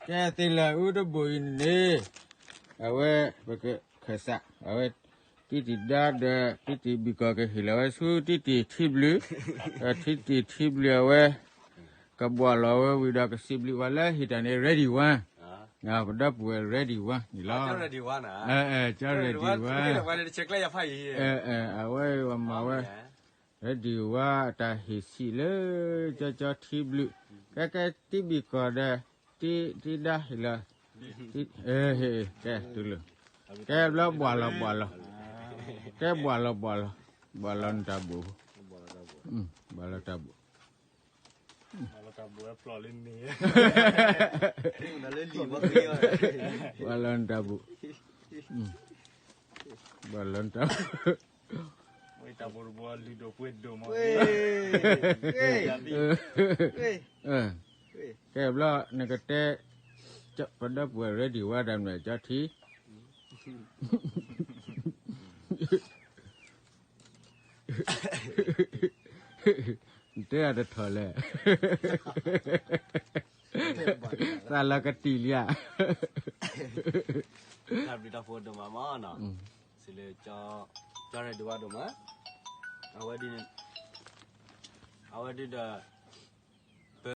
ကဲသ့လၢအူတဘိအံၤန့ၣ်, အဝဲပကခၢၣ်စး အဝဲ တံတံၢ်ဒါဒီး တံတံၢ်ဘံၣ်ကီၢ်ကဟ့ၣ်လီၤဝဲဆူတံတံၢ်ထံဘျုး, ဒီးတံတံၢ်ထံဘျုးအဝဲ ကဘှီၣ်လီၤဝဲဝံၤဒီးကစံးဘျုးပှၤလၢဟ့ၣ်တၢ်န့ၣ် ready one, ပဒီပုၢ်ဝဲၢ် ready one န့ၣ်လီၤ. ကၢ ready one, အဝဲအံၤပမၤဝဲ ready one အတၢ်ဟ့ၣ်ဆံးလၢ ကၠီကၠီထံဘျုး, ကဲကဲတံဘံၣ်ကီၢ်ဒီး တံဒါဟ့ၣ်လီၤ, ကဲတူၢ်လိာ်, ကဲဘျီဘှီၣ်လီၤဘှီၣ်လီၤ, ကဲဘှီၣ်လီၤဘှီၣ်လီၤ, ဘှီၣ်လီၤနတၢ်ဘိၣ်, ဘှီၣ်လီၤတၢ်ဘိၣ်, ဘှီၣ်လီၤနတၢ်ဘိၣ်, ဘှီၣ်လီၤနတၢ်ဘိၣ် ကဲဘျီနကတဲ ပဒီပုၢ်ဝဲၢ် ready one ဒၣ်မ့ၢ်ကၠီထံ, နတဲအတထီၣ်လဲၣ်, သးလီၤကတံာ်လံဧါ, တၢ်ဘျုးတၢ်ဖှိၣ်ဒိၣ်မးမးနီၤ, စံးလၢ ကၠီ ready one ဒိၣ်မး, အဝဲဒ်န့ၣ်, အဝဲဒ်ဒီး